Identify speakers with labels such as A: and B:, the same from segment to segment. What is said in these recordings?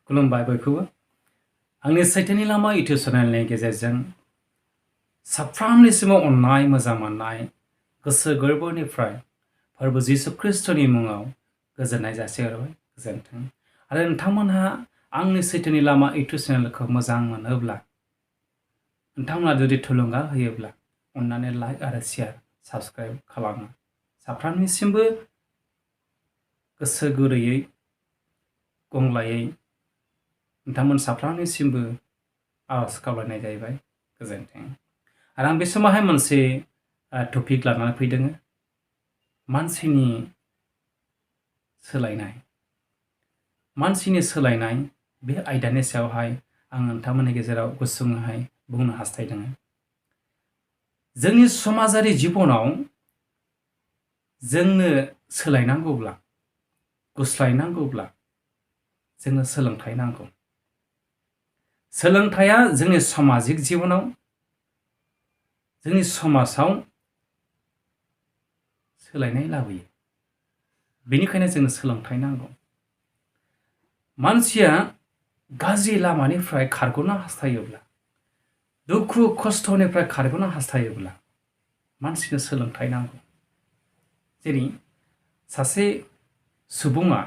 A: खुलुमबाय बयखौबो आंनि सैथोनि लामा इउटिउब चेनेलनि गेजेरजों साफ्रोमनिसिमाव अननाय मोजां मोननाय गोसो गोरबोनिफ्राय फोरबो जिसु ख्रिस्ट'नि मुङाव गोजोननाय जासिहरबाय गोजोन्थों आरो नोंथांमोनहा आंनि सैथोनि लामा इउटिउब चेनेलखौ मोजां मोनोब्ला नोंथांमोना जुदि थुलुंगा होयोब्ला अननानै लाइक आरो शेयार साबस्क्राइब खालामो साफ्रोमनिसिमबो गोसो गुरैयै गंग्लायै नोंथांमोन साफ्रोमनिसिमबो आरज खावलायनाय जाहैबाय गोजोन्थों आरो आं बे समावहाय मोनसे टपिक लानानै फैदों मानसिनि सोलायनाय बे आयदानि सायावहाय आं नोंथांमोननि गेजेराव गुसुङैहाय बुंनो हास्थायदों जोंनि समाजारि जिबनाव जोंनो सोलायनांगौब्ला गुस्लायनांगौब्ला जोंनो सोलोंथाइ नांगौ सोलोंथाइया जोंनि सामाजिक जिबनाव जोंनि समाजाव सोलायनाय लाबोयो बेनिखायनो जोंनो सोलोंथाइ नांगौ मानसिया गाज्रि लामानिफ्राय खारग'नो हास्थायोब्ला दुखु खस्थ'निफ्राय खारग'नो हास्थायोब्ला मानसिनो सोलोंथाइ नांगौ जेरै सासे सुबुङा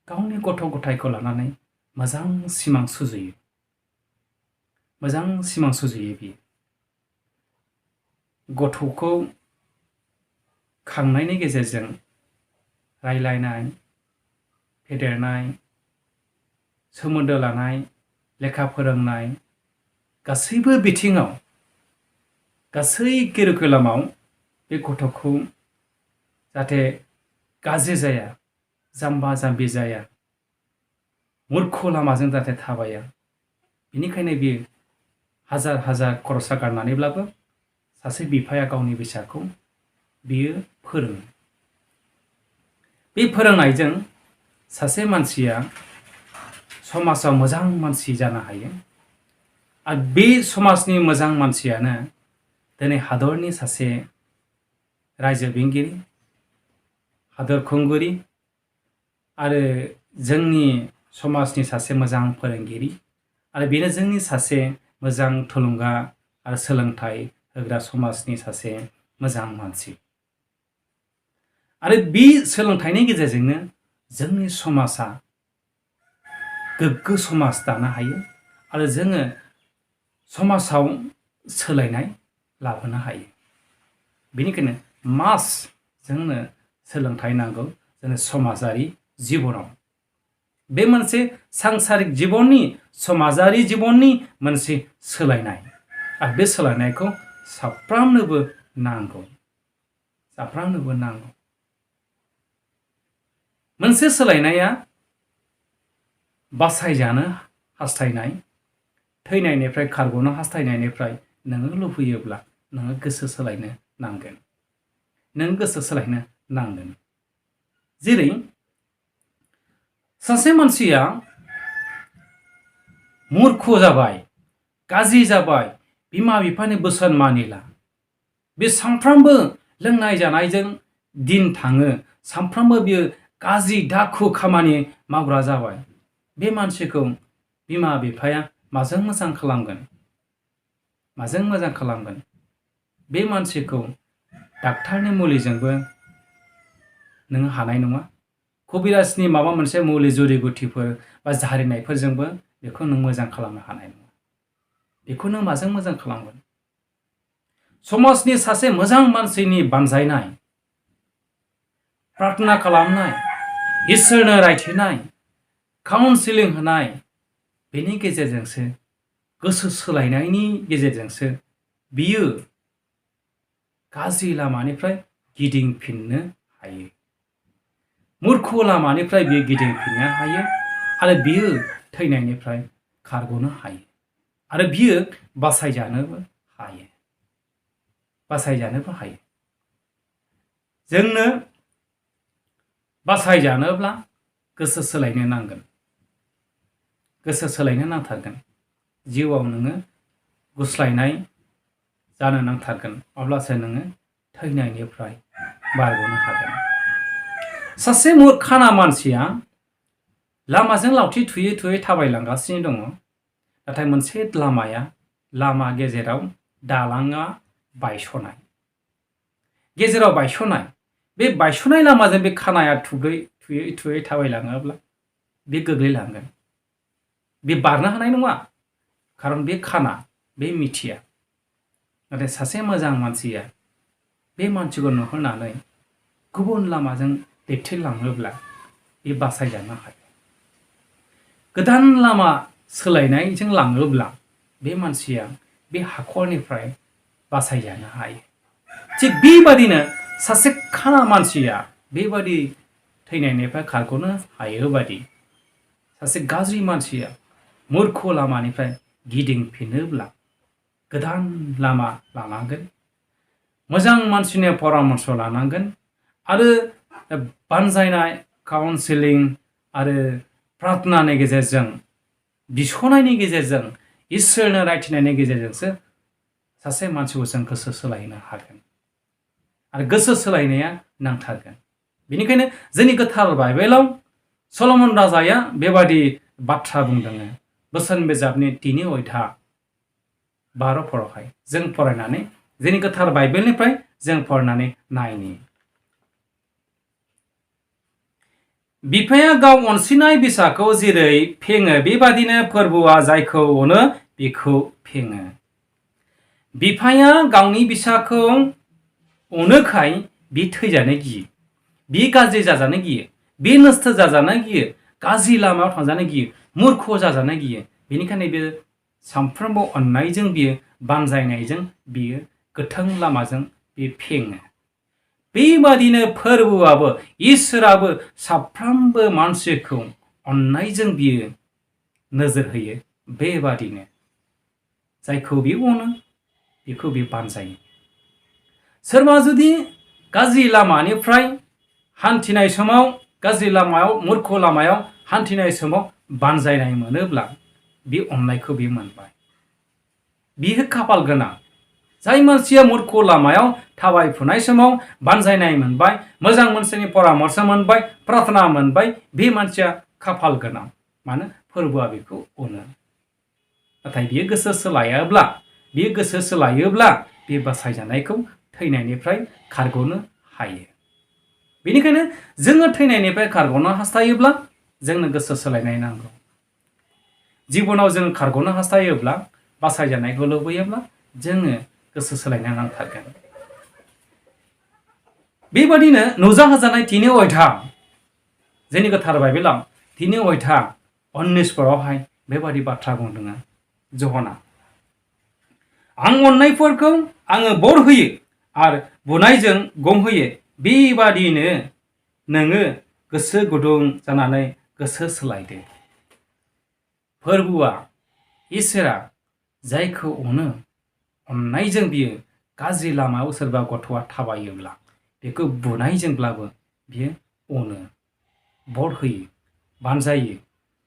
A: गावनि गथ' गथायखौ लानानै मोजां सिमां सुजुयो बियो गथ'खौ खांनायनि गेजेरजों रायलायनाय फेदेरनाय सोमोन्दो लानाय लेखा फोरोंनाय गासैबो बिथिङाव गासै केरिकुलामाव बे गथ'खौ जाहाथे गाज्रि जाया जाम्बा जाम्बि जाया मूर्ख लामाजों जाहाथे थाबाया बेनिखायनो बियो हाजार हाजार खरसा गारनानैब्लाबो सासे बिफाया गावनि फिसाखौ बियो फोरोङो बे फोरोंनायजों सासे मानसिया समाजाव मोजां मानसि जानो हायो आरो बे समाजनि मोजां मानसियानो दिनै हादरनि सासे रायजो बेंगिरि हादर खुंगिरि आरो जोंनि समाजनि सासे मोजां फोरोंगिरि आरो बेनो जोंनि सासे मोजां थुलुंगा आरो सोलोंथाइ होग्रा समाजनि सासे मोजां मानसि आरो बे सोलोंथाइनि गेजेरजोंनो जोंनि समाजा गोग्गो समाज दानो हायो आरो जोङो समाजाव सोलायनाय लाबोनो हायो बेनिखायनो जोंनो सोलोंथाइ नांगौ जोंनो समाजारि जिबनाव बे मोनसे सांसारिक जिबननि समाजारि जिबननि मोनसे सोलायनाय आरो बे सोलायनायखौ साफ्रोमनोबो नांगौ मोनसे सोलायनाया बासायजानो हास्थायनाय थैनायनिफ्राय खारग'नो हास्थायनायनिफ्राय नोङो लुबैयोब्ला नोङो गोसो सोलायनो नांगोन जेरै सासे मानसिया मूर्ख जाबाय गाज्रि जाबाय बिमा बिफानि बोसोन मानिला बे सानफ्रामबो लोंनाय जानायजों दिन थाङो सानफ्रामबो बियो गाज्रि दाखु खामानि मावग्रा जाबाय बे मानसिखौ बिमा बिफाया माजों मोजां खालामगोन बे मानसिखौ डाक्टारनि मुलिजोंबो नोङो हानाय नङा कबिराजनि माबा मोनसे मुलि जुरिगुथिफोर बा जारिनायफोरजोंबो बेखौ नों मोजां खालामनो हानाय नङा बेखौ नों माजों मोजां खालामगोन समाजनि सासे मोजां मानसिनि बानजायनाय प्रार्थना खालामनाय इसोरनो रायथिनाय काउन्सिलिं होनाय बेनि गेजेरजोंसो गोसो सोलायनायनि गेजेरजोंसो बियो गाज्रि लामानिफ्राय गिदिंफिननो हायो मूर्ख लामानिफ्राय बियो गिदिंफिननो हायो आरो बियो थैनायनिफ्राय खारग'नो हायो आरो बियो बासायजानोबो हायो जोंनो बासायजानोब्ला गोसो सोलायनो नांथारगोन जिउआव नोङो गुस्लायनाय जानो नांथारगोन अब्लासो नोङो थैनायनिफ्राय बारग'नो हागोन सासे मूर्खाना मानसिया लामाजों लावथि थुयै थुयै थाबायलांगासिनो दङ। नाथाय मोनसे लामा गेजेराव दालाङा बायस'नाय। गेजेराव बायस'नाय। बे बायस'नाय लामाजों बे खानाया थुयै थुयै थाबायलाङोब्ला बे गोग्लैलांगोन। बे बारनो हानाय नङा। खारन बे खाना, बे मिथिया। नाथाय सासे मोजां मानसिया बे मानसिखौ नुहोनानै गुबुन लामाजों दैथायलाङोब्ला बे बासायजानो हायो। गोदान लामा सोलायनायजों लाङोब्ला बे मानसिया बे हाखरनिफ्राय बासायजानो हायो। थिग बेबादिनो सासे खाना मानसिया बेबादि थैनायनिफ्राय खारग'नो हायो बादि सासे गाज्रि मानसिया मुर्ख लामानिफ्राय गिदिंफिनोब्ला गोदान लामा लानांगोन। मोजां मानसिनि परामर्श लानांगोन आरो बानजायनाय काउन्सिलिं आरो प्रार्थनानि गेजेरजों, बिस'नायनि गेजेरजों, इसोरनो रायथिनायनि गेजेरजोंसो सासे मानसिखौ जों गोसो सोलायनो हागोन। आरो गोसो सोलायनाया नांथारगोन। बेनिखायनो जोंनि गोथार बाइबेलाव सल'मन राजाया बेबादि बाथ्रा बुंदों। बोसोन बिजाबनि 3:12 जों फरायनानै जोंनि गोथार बाइबेलनिफ्राय जों फरायनानै नायनि। बिफाया गाव अनसिनाय बिसाखौ जेरै फेङो बेबादिनो फोरबुआ जायखौ अनो बेखौ फेङो। बिफाया गावनि बिसाखौ अनोखाय बि थैजानो गियो। बि गाज्रि जाजानो गियो। बि नस्थ जाजानो गियो। गाज्रि लामायाव थांजानो गियो। मुर्ख जाजानो गियो। बेनिखायनो बे सानफ्रोमबो अननायजों बियो, बानजायनायजों बियो गोथों लामाजों बे फेङो। बेबादिनो फोरबोआबो, इसोराबो साफ्रोमबो मानसिखौ अननायजों बियो नोजोर होयो। बेबादिनो जायखौ बियो अनो बेखौ बियो बानजायो। सोरबा जुदि गाज्रि लामानिफ्राय हान्थिनाय समाव, गाज्रि लामायाव, मुर्ख लामायाव हान्थिनाय समाव बानजायनाय मोनोब्ला बे अननायखौ बियो मोनबाय। बियो खाफाल गोनां। जाय मानसिया मुर्ख लामायाव थाबायफुनाय समाव बानजायनाय मोनबाय, मोजां मानसिनि परामर्श मोनबाय, प्रार्थना मोनबाय, बे मानसिया खाफाल गोनां। मानो? फोरबोआ बेखौ अनो। नाथाय बियो गोसो सोलायोब्ला बे बासायजानायखौ थैनायनिफ्राय खारग'नो हायो। बेनिखायनो जोङो थैनायनिफ्राय खारग'नो हास्थायोब्ला जोंनो गोसो सोलायनाय नांगौ। जिबनाव जों खारग'नो हास्थायोब्ला, बासायजानायखौ लुबैयोब्ला जोङो गोसो सोलायनो नांथारगोन। बेबादिनो नुजाहोजानाय 3 जोंनि गोथार बाइबेलाव 3:19 बेबादि बाथ्रा बुंदों जहना। आं अननायफोरखौ आङो बर होयो आरो बुनायजों गंहोयो। बेबादिनो नोङो गोसो गुदुं जानानै गोसो सोलायदो। फोरबुआ, इसोरा जायखौ अनो, अननायजों बियो गाज्रि लामायाव सोरबा गथ'आ थाबायोब्ला बेखौ बुनायजोंब्लाबो बियो अनो, बर होयो, बानजायो,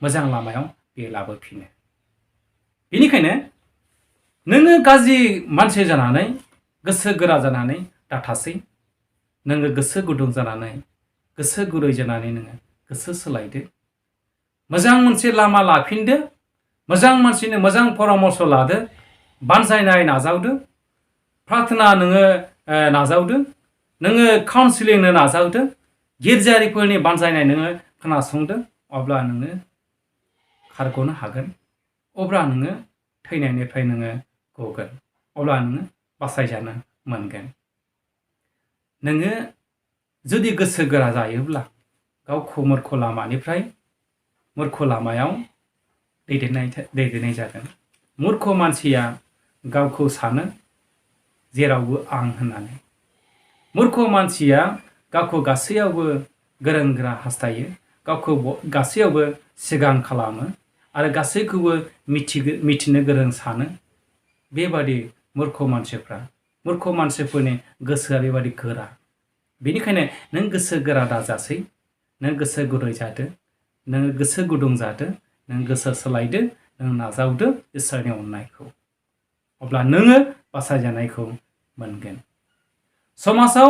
A: मोजां लामायाव बे लाबोफिनो। बेनिखायनो नोङो गाज्रि मानसि जानानै, गोसो गोरा जानानै दाथासै। नोङो गोसो गुदुं जानानै, गोसो गुरै जानानै नोङो गोसो सोलायदो। मोजां मोनसे लामा लाफिनदो। मोजां मानसिनो मोजां परामर्श लादो। बानजायनाय नाजावदो। प्रार्थना नोङो नाजावदो। नोङो काउन्सिलिंनो नाजावदो। गिर्जारिफोरनि बानजायनाय नोङो खोनासंदो। अब्ला नोङो खारग'नो हागोन। अब्ला नोङो थैनायनिफ्राय नोङो गगोन। अब्ला नोङो बासायजानो मोनगोन। नोङो जुदि गोसो गोरा जायोब्ला गावखौ मुर्ख लामायाव दैदेननाय जागोन। मुर्ख मानसिया गावखौ सानो जेरावबो आं होननानै। मुर्ख मानसिया गावखौ गासैयावबो गोरों गोरा हास्थायो। गावखौ गासैयावबो सिगां खालामो आरो गासैखौबो मिथिनो गोरों सानो। बेबादि मुर्ख मानसिफोरनि गोसोआ बेबादि गोरा। बेनिखायनो नों गोसो गोरा दाजासै। नों गोसो गुरै जादो। नों गोसो गुदुं जादो। नों गोसो सोलायदो। नों नाजावदो इसोरनि अननायखौ। अब्ला नोङो बासायजानायखौ मोनगोन। समाजाव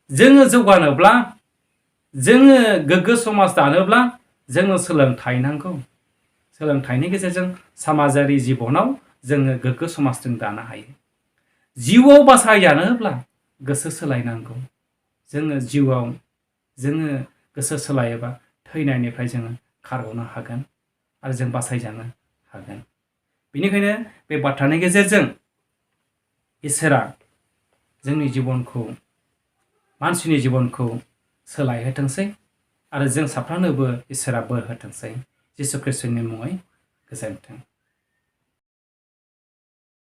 A: जोङो जौगानोब्ला, जोङो गोग्गो समाज दानोब्ला जोंनो सोलोंथाइ नांगौ। सोलोंथाइनि गेजेरजों समाजारि जिबनाव जोङो गोग्गो समाज जों दानो हायो। जिउआव बासायजानोब्ला गोसो सोलायनांगौ। जिउआव जोङो गोसो सोलायोबा थैनायनिफ्राय जोङो खारग'नो हागोन आरो जों बासायजानो हागोन। बेनिखायनो बे बाथ्रानि गेजेरजों इसोरा जोंनि जिबनखौ, मानसिनि जिबनखौ सोलायहोथोंसै आरो जों साफ्रोमनोबो इसोरा बोर होथोंसै। जिसु ख्रीष्टनि मुङै गोजोन्थों।